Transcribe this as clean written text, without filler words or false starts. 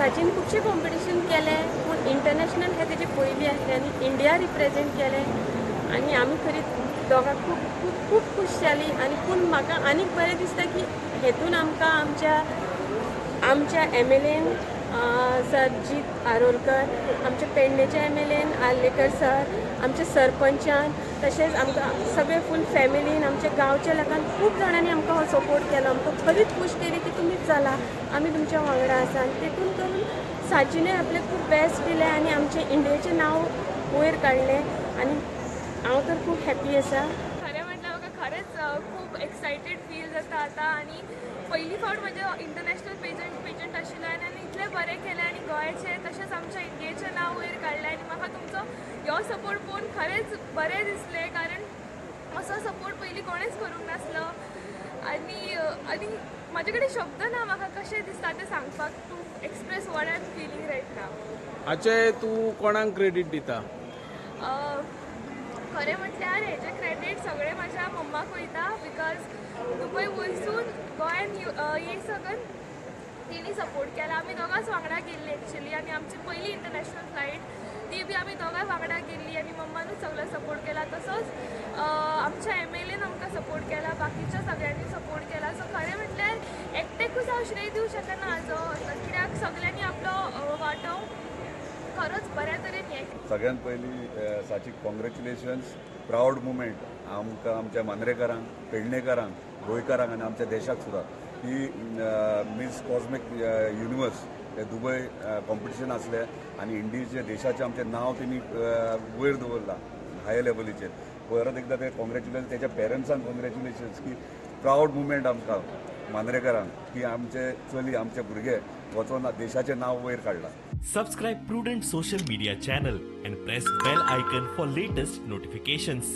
साचीन खुबशे कॉम्पिटिशन केले पूण इंटरनॅशनल हे तेजे पयली आसले आनी इंडिया रिप्रेझेंट केले आनी आमी खरी दोगां खूब खूब खूब खूश जाली. आनी पूण म्हाका आनीक बरें दिसता की हेतून आमकां आमच्या आमच्या MLA sir Jeet Arolkar, आमच्या पेडणेचे MLA Arlekar sir, आमच्या सरपंचान, तशेंच आमकां सगळे फूल फॅमिलीन, आमच्या गांवच्या लोकांक खूब जाणांनी आमकां हो सपोर्ट केलो. आमकां खरीच खूश केली की तुमी चला, आमी तुमच्या वांगडा आसा. आनी तेतून करून साचीनय आपलें खूब बेस्ट दिलें आनी आमचें इंडियेचें नांव वयर काडलें आनी हांव तर खूब हॅपी आसा. खरें म्हटल्यार म्हाका खरेंच खूब एक्सायटेड फील जाता आतां आनी पयली फावट म्हजें इंटरनॅशनल पेजंट आशिल्लें आनी हांवें इतलें बरें केलें आनी गोंयाचें तशेंच आमच्या इंडियेचें नांव वयर काडलें आनी म्हाका तुमचो हो सपोर्ट पळोवन खरेंच बरें दिसलें, कारण असो सपोर्ट पयलीं कोणेंच करूंक नासलो. आनी आनी म्हाजे कडेन शब्द ना म्हाका कशें दिसता तें सांगपाक, to express what I am feeling right now. हाचे तूं कोणाक क्रेडीट दिता? खरें म्हटल्यार हेजें क्रेडीट सगळें म्हाज्या मम्माक वयता, because Dubai वयसून गोंयान ये सगळें तेणी सपोर्ट केला. आमी दोगांच वांगडा गेल्ली एक्चुली आनी आमची पयली इंटरनॅशनल फ्लायट ती बी आमी दोगांय वांगडा गेल्ली आनी मम्मानूच सगळो सपोर्ट केला. तसोच आमच्या MLAन आमकां सपोर्ट केला, बाकीच्या सगळ्यांनी सपोर्ट केला. सो खरें म्हटल्यार एकटेकूच हांव श्रेय दिवं शकना हाजो, कित्याक सगळ्यांनी आपलो वांटो खरोच बऱ्या तरेन हें. सगळ्यात पयलीं साचीक कॉंग्रेच्युलेशन्स. प्रावड मुमेंट आमकां, आमच्या मांद्रेकारांक, पेडणेकारांक, गोंयकारांक आनी आमच्या देशाक सुद्दां की मिस कॉस्मिक युनिवर्स हे दुबय कॉम्पिटिशन आसलें आनी इंडियेचें देशाचें आमचें नांव तेणी वयर दवरलां हायर लेवलीचेर. परत एकदां ते कॉंग्रेच्युलेशन तेच्या पेरंट्सांक कॉंग्रेच्युलेशन्स की प्रावड मुमेंट आमकां मांद्रेकारांक की आमचे चली, आमचे भुरगे वचोन देशाचें नांव वयर काडलां. Subscribe Prudent social media channel and press bell icon for latest notifications.